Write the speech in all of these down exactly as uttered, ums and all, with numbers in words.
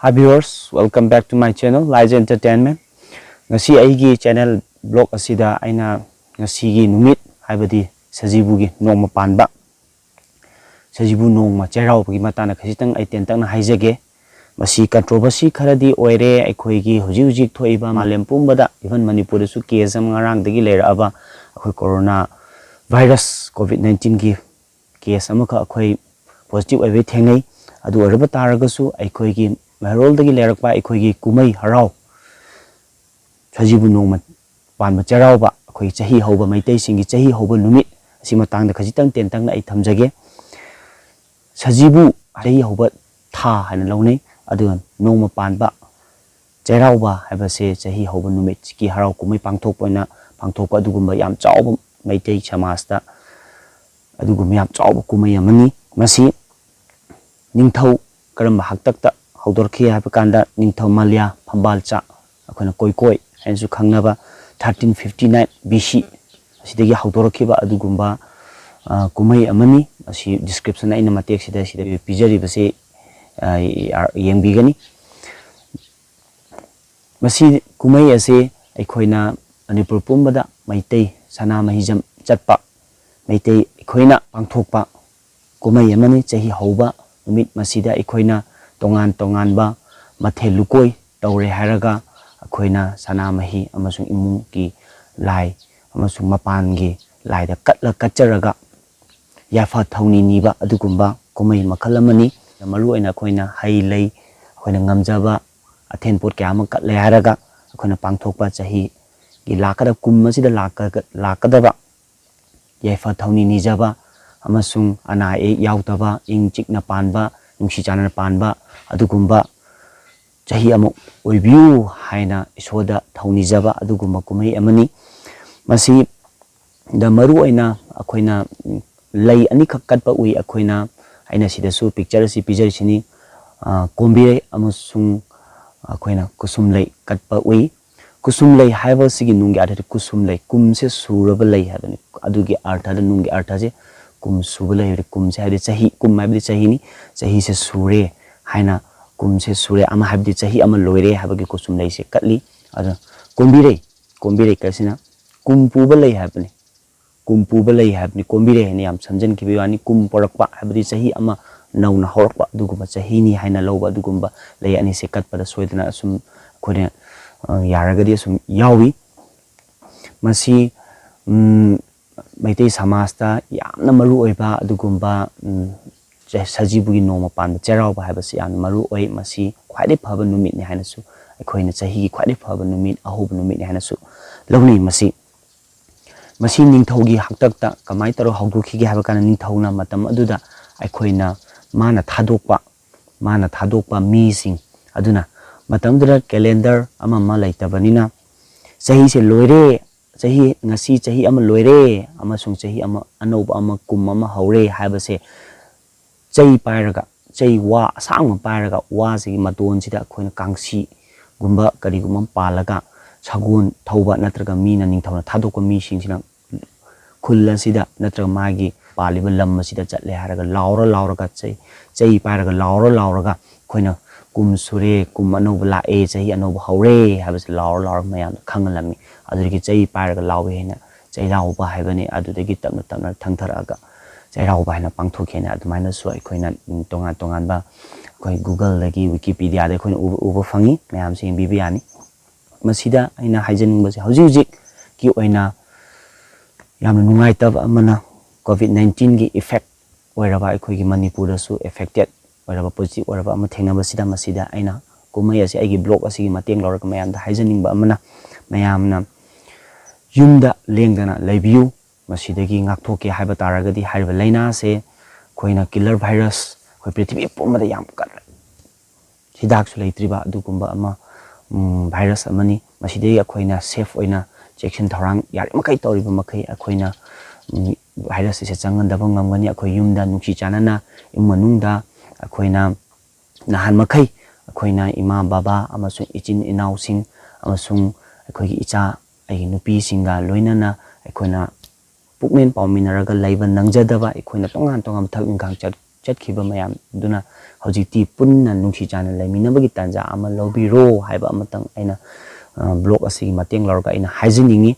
Hi viewers, welcome back to my channel, Laija Entertainment. ꯉꯁꯤ ꯑꯩꯒꯤ channel vlog ꯑꯁꯤꯗ ꯑꯩꯅ ꯉꯁꯤꯒꯤ ꯅꯨꯃꯤꯠ, ꯍꯥꯏꯕꯗꯤ ꯁꯖꯤꯕꯨꯒꯤ ꯅꯣꯡꯃ ꯄꯥꯟꯕ, ꯁꯖꯤꯕꯨ ꯅꯣꯡꯃ ꯆꯩꯔꯥꯎꯕꯒꯤ ꯃꯇꯥꯡꯗ ꯈꯖꯤꯛꯇꯪ ꯑꯩ ꯇꯦꯟꯇꯛꯅ ꯍꯥꯏꯖꯒꯦ꯫ ꯃꯁꯤ controversy ꯈꯔꯗꯤ ꯑꯣꯏꯔꯦ꯫ ꯑꯩꯈꯣꯏꯒꯤ ꯍꯧꯖꯤꯛ ꯍꯧꯖꯤꯛ ꯊꯣꯛꯏꯕ ꯃꯥꯂꯦꯝ ꯄꯨꯝꯕꯗ, even ꯃꯅꯤꯄꯨꯔꯗꯁꯨ case ꯑꯃ ꯉꯔꯥꯡꯗꯒꯤ ꯂꯩꯔꯛꯑꯕ ꯑꯩꯈꯣꯏ corona virus, COVID nineteenꯒꯤ case ꯑꯃꯈꯛ ꯑꯩꯈꯣꯏ positive ꯑꯣꯏꯕ ꯊꯦꯡꯅꯩ꯫ ꯑꯗꯨ ꯑꯣꯏꯔꯕ ꯇꯥꯔꯒꯁꯨ, ꯑꯩꯈꯣꯏꯒꯤ ꯃꯩꯔꯣꯜꯗꯒꯤ ꯂꯩꯔꯛꯄ ꯑꯩꯈꯣꯏꯒꯤ ꯀꯨꯝꯍꯩ ꯍꯔꯥꯎ, ꯁꯖꯤꯕꯨ ꯅꯣꯡꯃ ꯄꯥꯟꯕ ꯆꯩꯔꯥꯎꯕ, ꯑꯩꯈꯣꯏ ꯆꯍꯤ ꯍꯧꯕ, ꯃꯩꯇꯩꯁꯤꯡꯒꯤ ꯆꯍꯤ ꯍꯧꯕ ꯅꯨꯃꯤꯠ ꯑꯁꯤ ꯃꯇꯥꯡꯗ ꯈꯖꯤꯛꯇꯪ ꯇꯦꯟꯇꯛꯅ ꯑꯩ ꯊꯝꯖꯒꯦ꯫ ꯁꯖꯤꯕꯨ ꯆꯍꯤ ꯍꯧꯕ ꯊꯥ ꯍꯥꯏꯅ ꯂꯧꯅꯩ, ꯑꯗꯨꯒ ꯅꯣꯡꯃ ꯄꯥꯟꯕ ꯆꯩꯔꯥꯎꯕ ꯍꯥꯏꯕꯁꯦ ꯆꯍꯤ ꯍꯧꯕ ꯅꯨꯃꯤꯠꯀꯤ ꯍꯔꯥꯎ ꯀꯨꯝꯍꯩ ꯄꯥꯡꯊꯣꯛꯄ ꯑꯣꯏꯅ ꯄꯥꯡꯊꯣꯛꯄ ꯑꯗꯨꯒꯨꯝꯕ ꯌꯥꯝ ꯆꯥꯎꯕ, ꯃꯩꯇꯩ ꯁꯃꯥꯖꯇ ꯑꯗꯨꯒꯨꯝꯕ ꯌꯥꯝ ꯆꯥꯎꯕ ꯀꯨꯝꯍꯩ ꯑꯃꯅꯤ꯫ ꯃꯁꯤ ꯅꯤꯡꯊꯧ ꯀꯔꯝꯕ ꯍꯥꯛꯇꯛꯇ ꯍꯧꯗꯣꯔꯛꯈꯤ ꯍꯥꯏꯕ ꯀꯥꯟꯗ, ꯅꯤꯡꯊꯧ ꯃꯂꯤꯌꯥ ꯐꯝꯕꯥꯜꯆꯥ, ꯑꯩꯈꯣꯏꯅ ꯀꯣꯏꯀꯣꯏ ꯍꯥꯏꯅꯁꯨ ꯈꯪꯅꯕ, thirteen fifty nine B C ꯑꯁꯤꯗꯒꯤ ꯍꯧꯗꯣꯔꯛꯈꯤꯕ ꯑꯗꯨꯒꯨꯝꯕ, ꯑ, ꯀꯨꯝꯍꯩ ꯑꯃꯅꯤ꯫ ꯃꯁꯤ description ꯑꯩꯅ ꯃꯇꯦꯛꯁꯤꯗ ꯁꯤꯗ ꯄꯤꯖꯔꯤꯕꯁꯤ, ꯑ, ꯌꯦꯡꯕꯤꯒꯅꯤ꯫ ꯃꯁꯤ ꯀꯨꯝꯍꯩ ꯑꯁꯤ ꯑꯩꯈꯣꯏꯅ ꯃꯅꯤꯄꯨꯔ ꯄꯨꯝꯕꯗ ꯃꯩꯇꯩ ꯁꯅꯥꯃꯍꯤꯖꯝ ꯆꯠꯄ, ꯃꯩꯇꯩ ꯑꯩꯈꯣꯏꯅ ꯄꯥꯡꯊꯣꯛꯄ ꯀꯨꯝꯍꯩ ꯑꯃꯅꯤ꯫ ꯆꯍꯤ ꯍꯧꯕ ꯅꯨꯃꯤꯠ ꯃꯁꯤꯗ ꯑꯩꯈꯣꯏꯅ ꯇꯣꯉꯥꯟ ꯇꯣꯉꯥꯟꯕ ꯃꯊꯦꯜ ꯂꯨꯀꯣꯏ ꯇꯧꯔꯦ ꯍꯥꯏꯔꯒ, ꯑꯩꯈꯣꯏꯅ ꯁꯅꯥꯃꯍꯤ ꯑꯃꯁꯨꯡ ꯏꯃꯨꯡꯒꯤ ꯂꯥꯏ ꯑꯃꯁꯨꯡ ꯃꯄꯥꯟꯒꯤ ꯂꯥꯏꯗ ꯀꯠꯂ ꯀꯠꯆꯔꯒ ꯌꯥꯏꯐ ꯊꯧꯅꯤ ꯅꯤꯕ ꯑꯗꯨꯒꯨꯝꯕ ꯀꯨꯝꯍꯩ ꯃꯈꯜ ꯑꯃꯅꯤ꯫ ꯃꯔꯨꯑꯣꯏꯅ ꯑꯩꯈꯣꯏꯅ ꯍꯩ ꯂꯩ, ꯑꯩꯈꯣꯏꯅ ꯉꯝꯖꯕ ꯑꯊꯦꯟ ꯄꯣꯠ ꯀꯌꯥ ꯑꯃ ꯀꯠꯂꯦ ꯍꯥꯏꯔꯒ, ꯑꯩꯈꯣꯏꯅ ꯄꯥꯡꯊꯣꯛꯄ, ꯆꯍꯤꯒꯤ ꯂꯥꯛꯀꯗꯕ ꯀꯨꯝ ꯑꯁꯤꯗ ꯂꯥꯛꯀ-, ꯂꯥꯛꯀꯗꯕ ꯌꯥꯏꯐ ꯊꯧꯅꯤ ꯅꯤꯖꯕ ꯑꯃꯁꯨꯡ ꯑꯅꯥ ꯑꯌꯦꯛ ꯌꯥꯎꯗꯕ, ꯏꯪ ꯆꯤꯛꯅ ꯄꯥꯟꯕ, ꯅꯨꯡꯁꯤ ꯆꯥꯟꯅꯅ ꯄꯥꯟꯕ ꯑꯗꯨꯒꯨꯝꯕ ꯆꯍꯤ ꯑꯃ ꯑꯣꯏꯕꯤꯌꯨ ꯍꯥꯏꯅ ꯏꯁꯣꯔꯗ ꯊꯧꯅꯤꯖꯕ ꯑꯗꯨꯒꯨꯝꯕ ꯀꯨꯝꯍꯩ ꯑꯃꯅꯤ꯫ ꯃꯁꯤꯗ ꯃꯔꯨꯑꯣꯏꯅ ꯑꯩꯈꯣꯏꯅ, ꯎꯝ, ꯂꯩ ꯑꯅꯤꯈꯛ ꯀꯠꯄ ꯎꯏ ꯑꯩꯈꯣꯏꯅ꯫ ꯑꯩꯅ ꯁꯤꯗꯁꯨ picture ꯑꯁꯤ ꯄꯤꯖꯔꯤꯁꯤꯅꯤ꯫ ꯑ, ꯀꯣꯝꯕꯤꯔꯩ ꯑꯃꯁꯨꯡ ꯑꯩꯈꯣꯏꯅ ꯀꯨꯁꯨꯝ ꯂꯩ ꯀꯠꯄ ꯎꯏ꯫ ꯀꯨꯁꯨꯝ ꯂꯩ ꯍꯥꯏꯕꯁꯤꯒꯤ ꯅꯨꯡꯒꯤ ꯑꯥꯔꯊꯗꯤ ꯀꯨꯁꯨꯝ ꯂꯩ, ꯀꯨꯝꯁꯦ ꯁꯨꯔꯕ ꯂꯩ ꯍꯥꯏꯕꯅꯤ꯫ ꯑꯗꯨꯒꯤ ꯑꯥꯔꯊꯗ, ꯅꯨꯡꯒꯤ ꯑꯥꯔꯊꯁꯦ ꯀꯨꯝ ꯁꯨꯕ ꯂꯩ ꯍꯥꯏꯕꯗꯤ, ꯀꯨꯝꯁꯦ ꯍꯥꯏꯕꯗꯤ ꯆꯍꯤ, ꯀꯨꯝ ꯍꯥꯏꯕꯗꯤ ꯆꯍꯤꯅꯤ, ꯆꯍꯤꯁꯦ ꯁꯨꯔꯦ ꯍꯥꯏꯅ ꯀꯨꯝꯁꯦ ꯁꯨꯔꯦ ꯑꯃ, ꯍꯥꯏꯕꯗꯤ ꯆꯍꯤ ꯑꯃ ꯂꯣꯏꯔꯦ ꯍꯥꯏꯕꯒꯤ ꯀꯨꯁꯨꯝ ꯂꯩꯁꯦ ꯀꯠꯂꯤ꯫ ꯑꯗꯣ ꯀꯣꯝꯕꯤꯔꯩ, ꯀꯣꯝꯕꯤꯔꯩ ꯀꯠꯁꯤꯅ ꯀꯨꯝ ꯄꯨꯕ ꯂꯩ ꯍꯥꯏꯕꯅꯤ꯫ ꯀꯨꯝ ꯄꯨꯕ ꯂꯩ ꯍꯥꯏꯕꯅꯤ꯫ ꯀꯣꯝꯕꯤꯔꯩ ꯍꯥꯏꯅ ꯌꯥꯝ ꯁꯝꯖꯤꯟꯈꯤꯕꯒꯤ ꯋꯥꯅꯤ꯫ ꯀꯨꯝ ꯄꯣꯔꯛꯄ ꯍꯥꯏꯕꯗꯤ ꯆꯍꯤ ꯑꯃ ꯅꯧꯅ ꯍꯧꯔꯛꯄ ꯑꯗꯨꯒꯨꯝꯕ ꯆꯍꯤꯅꯤ ꯍꯥꯏꯅ ꯂꯧꯕ ꯑꯗꯨꯒꯨꯝꯕ ꯂꯩ ꯑꯅꯤꯁꯦ ꯀꯠꯄꯗ ꯁꯣꯏꯗꯅ ꯑꯁꯨꯝ ꯑꯩꯈꯣꯏꯅ, ꯑ, ꯌꯥꯔꯒꯗꯤ ꯑꯁꯨꯝ ꯌꯥꯎꯏ꯫ ꯃꯁꯤ, ꯎꯝ, ꯃꯩꯇꯩ ꯁꯃꯥꯖꯇ ꯌꯥꯝꯅ ꯃꯔꯨ ꯑꯣꯏꯕ ꯑꯗꯨꯒꯨꯝꯕ, ꯎꯝ, ꯆ-, ꯁꯖꯤꯕꯨꯒꯤ ꯅꯣꯡꯃ ꯄꯥꯟꯕ ꯆꯩꯔꯥꯎꯕ ꯍꯥꯏꯕꯁꯤ ꯌꯥꯝꯅ ꯃꯔꯨ ꯑꯣꯏ꯫ ꯃꯁꯤ ꯈ꯭ꯋꯥꯏꯗꯒꯤ ꯐꯕ ꯅꯨꯃꯤꯠꯅꯤ ꯍꯥꯏꯅꯁꯨ, ꯑꯩꯈꯣꯏꯅ ꯆꯍꯤꯒꯤ ꯈ꯭ꯋꯥꯏꯗꯒꯤ ꯐꯕ ꯅꯨꯃꯤꯠ, ꯑꯍꯧꯕ ꯅꯨꯃꯤꯠꯅꯤ ꯍꯥꯏꯅꯁꯨ ꯂꯧꯅꯩ꯫ ꯃꯁꯤ, ꯃꯁꯤ ꯅꯤꯡꯊꯧꯒꯤ ꯍꯥꯛꯇꯛꯇ ꯀꯃꯥꯏꯅ ꯇꯧꯔꯒ ꯍꯧꯗꯣꯛꯈꯤꯒꯦ ꯍꯥꯏꯕ ꯀꯥꯟꯗ, ꯅꯤꯡꯊꯧꯅ ꯃꯇꯝ ꯑꯗꯨꯗ ꯑꯩꯈꯣꯏꯅ ꯃꯥꯅ ꯊꯥꯗꯣꯛꯄ, ꯃꯥꯅ ꯊꯥꯗꯣꯛꯄ ꯃꯤꯁꯤꯡ ꯑꯗꯨꯅ, ꯃꯇꯝꯗꯨꯗ calendar ꯑꯃ ꯑꯃ ꯂꯩꯇꯕꯅꯤꯅ, ꯆꯍꯤꯁꯦ ꯂꯣꯏꯔꯦ, ꯆꯍꯤ, ꯉꯁꯤ ꯆꯍꯤ ꯑꯃ ꯂꯣꯏꯔꯦ ꯑꯃꯁꯨꯡ ꯆꯍꯤ ꯑꯃ ꯑꯅꯧꯕ ꯑꯃ, ꯀꯨꯝ ꯑꯃ ꯍꯧꯔꯦ ꯍꯥꯏꯕꯁꯦ ꯆꯩ ꯄꯥꯏꯔꯒ, ꯆꯩ, ꯋꯥ ꯑꯁꯥꯡꯕ ꯄꯥꯏꯔꯒ, ꯋꯥꯁꯤꯒꯤ ꯃꯇꯣꯟꯁꯤꯗ ꯑꯩꯈꯣꯏꯅ ꯀꯥꯡꯁꯤꯒꯨꯝꯕ ꯀꯔꯤꯒꯨꯝꯕ ꯑꯃ ꯄꯥꯜꯂꯒ, ꯁꯒꯣꯜ ꯊꯧꯕ ꯅꯠꯇ꯭ꯔꯒ ꯃꯤꯅ, ꯅꯤꯡꯊꯧꯅ ꯊꯥꯗꯣꯛꯄ ꯃꯤꯁꯤꯡꯁꯤꯅ ꯈꯨꯜ ꯑꯁꯤꯗ ꯅꯠꯇ꯭ꯔꯒ ꯃꯥꯒꯤ ꯄꯥꯜꯂꯤꯕ ꯂꯝ ꯑꯁꯤꯗ ꯆꯠꯂꯦ ꯍꯥꯏꯔꯒ ꯂꯥꯎꯔ ꯂꯥꯎꯔꯒ, ꯆꯩ, ꯆꯩ ꯄꯥꯏꯔꯒ ꯂꯥꯎꯔ ꯂꯥꯎꯔꯒ, ꯑꯩꯈꯣꯏꯅ ꯀꯨꯝ ꯁꯨꯔꯦ, ꯀꯨꯝ ꯑꯅꯧꯕ ꯂꯥꯛꯑꯦ, ꯆꯍꯤ ꯑꯅꯧꯕ ꯍꯧꯔꯦ ꯍꯥꯏꯕꯁꯤ ꯂꯥꯎꯔ ꯂꯥꯎꯔꯒ ꯃꯌꯥꯝꯗ ꯈꯪꯍꯜꯂꯝꯃꯤ꯫ ꯑꯗꯨꯗꯒꯤ ꯆꯩ ꯄꯥꯏꯔꯒ ꯂꯥꯎꯏ ꯍꯥꯏꯅ ꯆꯩꯔꯥꯎꯕ ꯍꯥꯏꯕꯅꯤ꯫ ꯑꯗꯨꯗꯒꯤ ꯇꯞꯅ ꯇꯞꯅ ꯊꯪꯊꯔꯛꯑꯒ ꯆꯩꯔꯥꯎꯕ ꯍꯥꯏꯅ ꯄꯥꯡꯊꯣꯛꯈꯤ ꯍꯥꯏꯅ ꯑꯗꯨꯃꯥꯏꯅꯁꯨ ꯑꯩꯈꯣꯏꯅ, ꯎꯝ, ꯇꯣꯉꯥꯟ ꯇꯣꯉꯥꯟꯕ ꯑꯩꯈꯣꯏ Google-ꯗꯒꯤ, Wikipedia-ꯗ ꯑꯩꯈꯣꯏꯅ ꯎꯕ, ꯎꯕ ꯐꯪꯉꯤ꯫ ꯃꯌꯥꯝꯁꯦ ꯌꯦꯡꯕꯤꯕ ꯌꯥꯅꯤ꯫ ꯃꯁꯤꯗ ꯑꯩꯅ ꯍꯥꯏꯖꯅꯤꯡꯕꯁꯦ, ꯍꯧꯖꯤꯛ ꯍꯧꯖꯤꯛꯀꯤ ꯑꯣꯏꯅ ꯌꯥꯝꯅ ꯅꯨꯡꯉꯥꯏꯇꯕ ꯑꯃꯅ, COVID nineteen-ꯒꯤ effect ꯑꯣꯏꯔꯕ, ꯑꯩꯈꯣꯏꯒꯤ ꯃꯅꯤꯄꯨꯔꯗꯁꯨ affected ꯑꯣꯏꯔꯕ, positive ꯑꯣꯏꯔꯕ ꯑꯃ ꯊꯦꯡꯅꯕꯁꯤꯗ, ꯃꯁꯤꯗ ꯑꯩꯅ ꯀꯨꯝꯍꯩ ꯑꯁꯤ, ꯑꯩꯒꯤ blog ꯑꯁꯤꯒꯤ ꯃꯇꯦꯡ ꯂꯧꯔꯒ ꯃꯌꯥꯝꯗ ꯍꯥꯏꯖꯅꯤꯡꯕ ꯑꯃꯅ, ꯃꯌꯥꯝꯅ ꯌꯨꯝꯗ ꯂꯦꯡꯗꯅ ꯂꯩꯕꯤꯌꯨ꯫ ꯃꯁꯤꯗꯒꯤ ꯉꯥꯛꯊꯣꯛꯀꯦ ꯍꯥꯏꯕ ꯇꯥꯔꯒꯗꯤ, ꯍꯥꯏꯔꯤꯕ ꯂꯥꯏꯅꯥꯁꯦ ꯑꯩꯈꯣꯏꯅ killer virus, ꯑꯩꯈꯣꯏ ꯄ꯭ꯔꯤꯊꯤꯕꯤ ꯄꯨꯝꯕꯗ ꯌꯥꯝ ꯀꯟꯅ ꯍꯤꯗꯥꯛꯁꯨ ꯂꯩꯇ꯭ꯔꯤꯕ ꯑꯗꯨꯒꯨꯝꯕ ꯑꯃ, ꯎꯝ, virus ꯑꯃꯅꯤ꯫ ꯃꯁꯤꯗꯒꯤ ꯑꯩꯈꯣꯏꯅ safe ꯑꯣꯏꯅ ꯆꯦꯛꯁꯤꯟ ꯊꯧꯔꯥꯡ ꯌꯥꯔꯤꯃꯈꯩ ꯇꯧꯔꯤꯕ ꯃꯈꯩ ꯑꯩꯈꯣꯏꯅ, ꯎꯝ, virus ꯑꯁꯦ ꯆꯪꯍꯟꯗꯕ ꯉꯝꯒꯅꯤ꯫ ꯑꯩꯈꯣꯏ ꯌꯨꯝꯗ ꯅꯨꯡꯁꯤ ꯆꯥꯟꯅꯅ, ꯏꯃꯨꯡ ꯃꯅꯨꯡꯗ ꯑꯩꯈꯣꯏꯅ ꯅꯍꯥꯟ ꯃꯈꯩ ꯑꯩꯈꯣꯏꯅ ꯏꯃꯥ ꯕꯕꯥ ꯑꯃꯁꯨꯡ ꯏꯆꯤꯟ ꯏꯅꯥꯎꯁꯤꯡ ꯑꯃꯁꯨꯡ ꯑꯩꯈꯣꯏꯒꯤ ꯏꯆꯥ, ꯑꯩꯒꯤ ꯅꯨꯄꯤꯁꯤꯡꯒ ꯂꯣꯏꯅꯅ ꯑꯩꯈꯣꯏꯅ ꯄꯨꯛꯃꯦꯟ ꯄꯥꯎꯃꯤꯟꯅꯔꯒ ꯂꯩꯕ ꯅꯪꯖꯗꯕ, ꯑꯩꯈꯣꯏꯅ ꯇꯣꯉꯥꯟ ꯇꯣꯉꯥꯟꯕ ꯊꯕꯛ ꯏꯪꯈꯥꯡ ꯆꯠ-, ꯆꯠꯈꯤꯕ ꯃꯌꯥꯝꯗꯨꯅ ꯍꯧꯖꯤꯛꯇꯤ ꯄꯨꯟꯅ ꯅꯨꯡꯁꯤ ꯆꯥꯟꯅ ꯂꯩꯃꯤꯟꯅꯕꯒꯤ ꯇꯥꯟꯖꯥ ꯑꯃ ꯂꯧꯕꯤꯔꯣ ꯍꯥꯏꯕ ꯑꯃꯇꯪ ꯑꯩꯅ, ꯑ, blog ꯑꯁꯤꯒꯤ ꯃꯇꯦꯡ ꯂꯧꯔꯒ ꯑꯩꯅ ꯍꯥꯏꯖꯅꯤꯡꯉꯤ꯫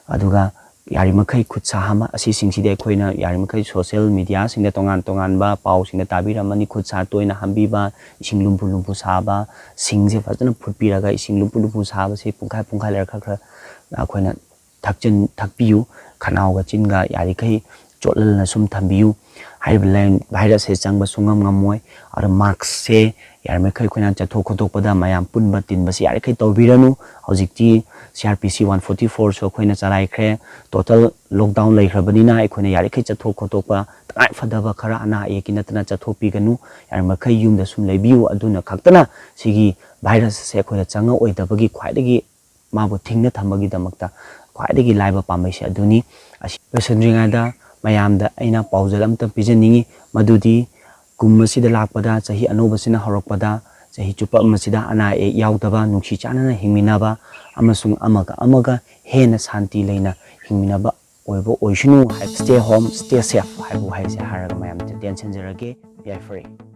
ꯑꯗꯨꯒ ꯌꯥꯔꯤꯃꯈꯩ ꯈꯨꯠ ꯁꯥ ꯍꯥꯝꯕ ꯑꯁꯤꯁꯤꯡꯁꯤꯗꯤ ꯑꯩꯈꯣꯏꯅ ꯌꯥꯔꯤꯃꯈꯩ social mediaꯁꯤꯡꯗ ꯇꯣꯉꯥꯟ ꯇꯣꯉꯥꯟꯕ ꯄꯥꯎꯁꯤꯡꯗ ꯇꯥꯕꯤꯔꯝꯃꯅꯤ, ꯈꯨꯠ ꯁꯥ ꯇꯣꯏꯅ ꯍꯥꯝꯕꯤꯕ, ꯏꯁꯤꯡ ꯂꯨꯝꯕꯨ ꯂꯨꯝꯕꯨ ꯁꯥꯕ, ꯁꯤꯡꯁꯦ ꯐꯖꯅ ꯐꯨꯠꯄꯤꯔꯒ ꯏꯁꯤꯡ ꯂꯨꯝꯕꯨ ꯂꯨꯝꯕꯨ ꯁꯥꯕꯁꯤ ꯄꯨꯡꯈꯥꯏ ꯄꯨꯡꯈꯥꯏ ꯂꯩꯔ ꯈꯔ ꯈꯔ ꯑꯩꯈꯣꯏꯅ ꯊꯛꯆꯤꯟ-, ꯊꯛꯄꯤꯌꯨ꯫ ꯈꯅꯥꯎꯒ ꯆꯤꯟꯒ ꯌꯥꯔꯤꯈꯩ ꯆꯣꯠꯍꯜꯂꯅ ꯁꯨꯝ ꯊꯝꯕꯤꯌꯨ꯫ ꯍꯥꯏꯔꯤꯕ ꯂꯥꯏ-, virusꯁꯦ ꯆꯪꯕ ꯁꯨꯡꯉꯝ ꯉꯝꯃꯣꯏ꯫ ꯑꯗꯣ maskꯁꯦ ꯌꯥꯔꯤꯃꯈꯩ ꯑꯩꯈꯣꯏꯅ ꯆꯠꯊꯣꯛ ꯈꯣꯠꯇꯣꯛꯄꯗ ꯃꯌꯥꯝ ꯄꯨꯟꯕ ꯇꯤꯟꯕꯁꯦ ꯌꯥꯔꯤꯈꯩ ꯇꯧꯕꯤꯔꯅꯨ꯫ ꯍꯧꯖꯤꯛꯇꯤ C R P C one forty fourꯁꯨ ꯑꯩꯈꯣꯏꯅ ꯆꯂꯥꯏꯈ꯭ꯔꯦ꯫ Total lockdown ꯂꯩꯈ꯭ꯔꯕꯅꯤꯅ ꯑꯩꯈꯣꯏꯅ ꯌꯥꯔꯤꯈꯩ ꯆꯠꯊꯣꯛ ꯈꯣꯠꯇꯣꯛꯄ, ꯇꯉꯥꯏ ꯐꯗꯕ ꯈꯔ ꯑꯅꯥ ꯑꯌꯦꯛꯀꯤ ꯅꯠꯇꯅ ꯆꯠꯊꯣꯛꯄꯤꯒꯅꯨ꯫ ꯌꯥꯔꯤꯃꯈꯩ ꯌꯨꯝꯗ ꯁꯨꯝ ꯂꯩꯕꯤꯌꯨ꯫ ꯑꯗꯨꯅ ꯈꯛꯇꯅ ꯁꯤꯒꯤ virusꯁꯦ ꯑꯩꯈꯣꯏꯗ ꯆꯪꯉꯛꯑꯣꯏꯗꯕꯒꯤ ꯈ꯭ꯋꯥꯏꯗꯒꯤ ꯃꯥꯕꯨ ꯊꯤꯡꯅ ꯊꯝꯕꯒꯤꯗꯃꯛꯇ ꯈ꯭ꯋꯥꯏꯗꯒꯤ ꯂꯥꯏꯕ ꯄꯥꯝꯕꯩꯁꯦ ꯑꯗꯨꯅꯤ꯫ ꯑꯁꯤ ꯂꯣꯏꯁꯤꯟꯗ꯭ꯔꯤꯉꯩꯗ ꯃꯌꯥꯝꯗ ꯑꯩꯅ ꯄꯥꯎꯖꯦꯜ ꯑꯃꯇ ꯄꯤꯖꯅꯤꯡꯉꯤ, ꯃꯗꯨꯗꯤ ꯀꯨꯝ ꯑꯁꯤꯗ ꯂꯥꯛꯄꯗ, ꯆꯍꯤ ꯑꯅꯧꯕꯁꯤꯅ ꯍꯧꯔꯛꯄꯗ, ꯆꯍꯤ ꯆꯨꯞꯄ ꯑꯃꯁꯤꯗ ꯑꯅꯥ ꯑꯌꯦꯛ ꯌꯥꯎꯗꯕ, ꯅꯨꯡꯁꯤ ꯆꯥꯟꯅꯅ ꯍꯤꯡꯃꯤꯟꯅꯕ ꯑꯃꯁꯨꯡ ꯑꯃꯒ ꯑꯃꯒ ꯍꯦꯟꯅ ꯁꯥꯟꯇꯤ ꯂꯩꯅ ꯍꯤꯡꯃꯤꯟꯅꯕ ꯑꯣꯏꯕ ꯑꯣꯏꯁꯅꯨ ꯍꯥꯏꯕ, stay home, stay safe ꯍꯥꯏꯕ ꯋꯥꯍꯩꯁꯦ ꯍꯥꯏꯔꯒ ꯃꯌꯥꯝꯗ ꯇꯦꯟꯁꯤꯟꯖꯔꯒꯦ꯫ ꯌꯥꯏꯐꯔꯦ꯫